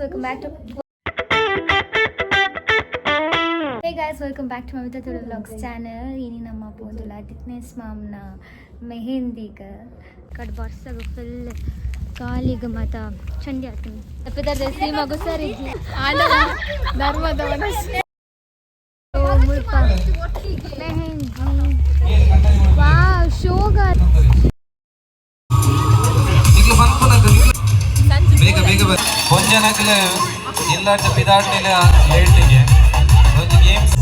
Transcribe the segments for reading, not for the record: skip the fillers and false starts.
Welcome back to Hey guys, welcome back to Mamitha Tulu vlogs channel. ಇನಿ ನಮ್ಮ ಪೋಂದುಲ ದಿಕ್ನೇಶ್ ಮಾಮ್ನ ಮೆಹಂದಿಗ ಕಡ್ ಬರ್ಸಗ full ಕಾಲಿಗ ಮಾತ ಚಂಡಿ ಆತನ ತಪ್ಪಿದ ಸೀಮಾಗು ಸರಿ. ಧರ್ಮದ ಮನಸ್ಸು. ಮುಲ್ಪ ಮೆಹಂದಿ, ವಾವ್, ಶೋಗ. ನಿಕ್ಲು ಪನ್ಪುನಕ ಬೇಗ ಬೇಗ ಬರ್ ಒಂಜನಕ್ಲೆ ಇಲ್ಲಾಟ ಪಿದಾಡ್ನೆಲೆ ಲೇಟಿಗೆ ಒಂಜಿ ಗೇಮ್ಸ್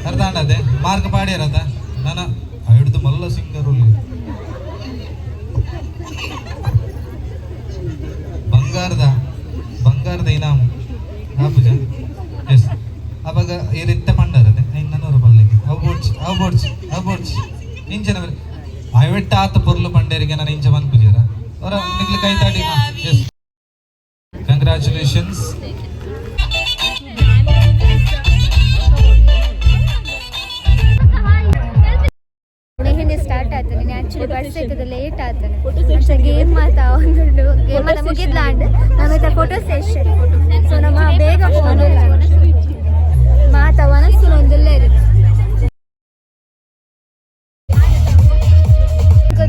ಅರ್ಧಾಂಡದೆ ಮಾರ್ಕ್ ಪಾಡ್ಯಾರದ ನನ್ನ ಹಿಡ್ದು ಮಲ್ಲ ಸಿಂಗರ್. ಬಂಗಾರದ ಬಂಗಾರದ ಇನಾಮು ಆಪುಜ. ಎಸ್, ಅವಾಗ ಈ ರೀತಿ ಪಂಡರದೆ ಐನೂರು ಪಲ್ಲಿಗೆ ಅವು ಬೋಡ್ಚಿ, ಅವು ಬೋಡ್ಚಿ, ಅವು ಬೋಡ್ಚಿ. ಇಂಚಿನ ಐವೆಟ್ಟ ಆತ ಪೊರ್ಲು ಪಂಡೇರಿಗೆ ನಾನು ಇಂಚ ಪನ್ಪುಜೀರ ಅವರ ನಿಕ್ಲು ಕೈ ತಾಡಿ. Yes, congratulations. ಮೆಹಂದಿ ಸ್ಟಾರ್ಟ್ ಆಯ್ತು. ನೀನು ಆ್ಯಕ್ಚುಲಿ ಬರ್ಸ ಇತ್ತದ, ಲೇಟ್ ಆತನೆ. ಅಷ್ಟೇ, ಗೇಮ್ ಮಾತಾ ಒಂದು ಗೇಮ್ ಮಾತ ಮುಗಿದ್ಲಾಂಡ್ ನಮ್ಮ ಫೋಟೋ ಸೆಷನ್. ಸೊ ನಮ್ಮ ಬೇಗ ಫೋನ್ ಮಾತ ಮನಸ್ಸು ಒಂದಲ್ಲೇ ಇರುತ್ತೆ.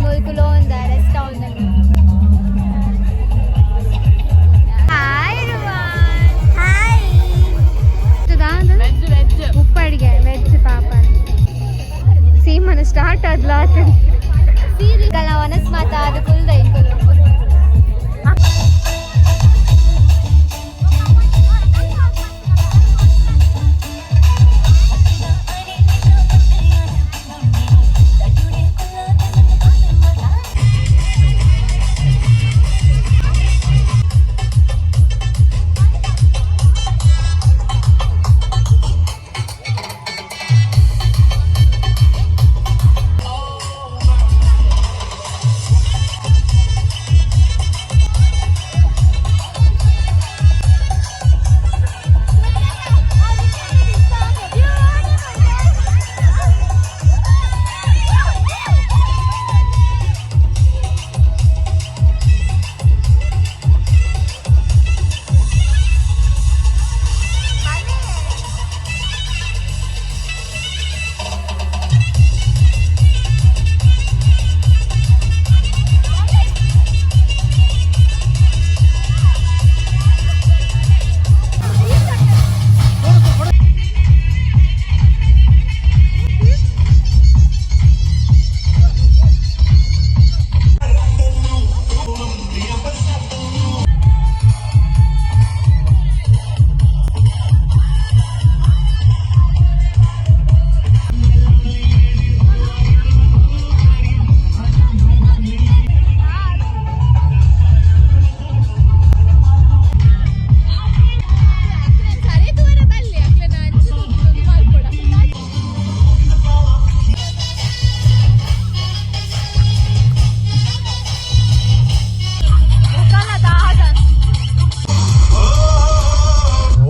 ಮುಲ್ಕುಲೋ ಒಂದ rest. Hi hi. Veg veg. ಉಪ್ಪಡಿಗೆ ವೆಜ್ ಪಾಪ. ಸೀಮನ ಸ್ಟಾರ್ಟ್ ಆದ್ಲ. ನಾವು ಅನಸ್ ಮಾತಾ ಅದು ಕುಲ್ದ ಇಂಕುಲು.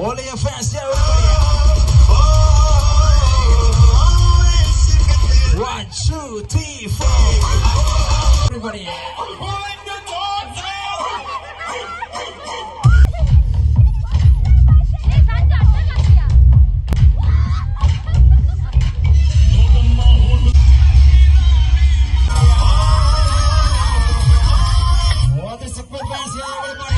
All of your fans, yeah, everybody. One, two, three, four. Everybody. All the support fans, yeah, everybody.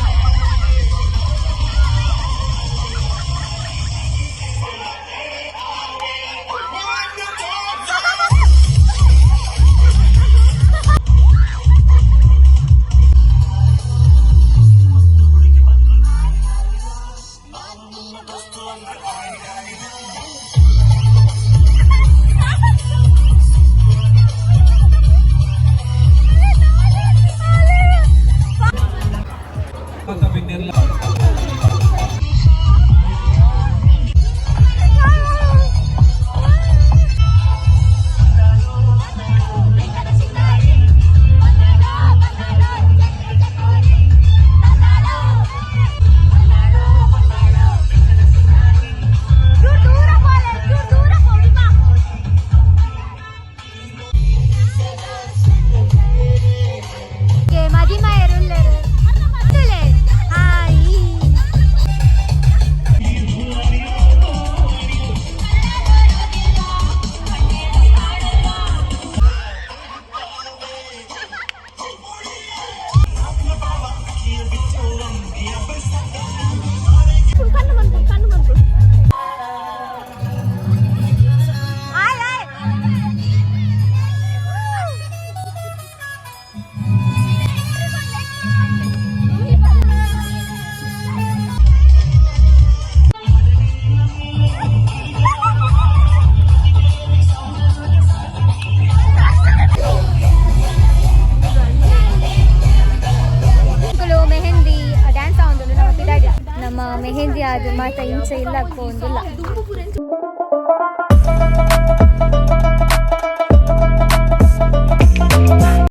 Mehndi ಆದ್ ಮಾತ ಇಂಚ ಇಲ್ಲ ಪೋಂದುಲ್ಲ.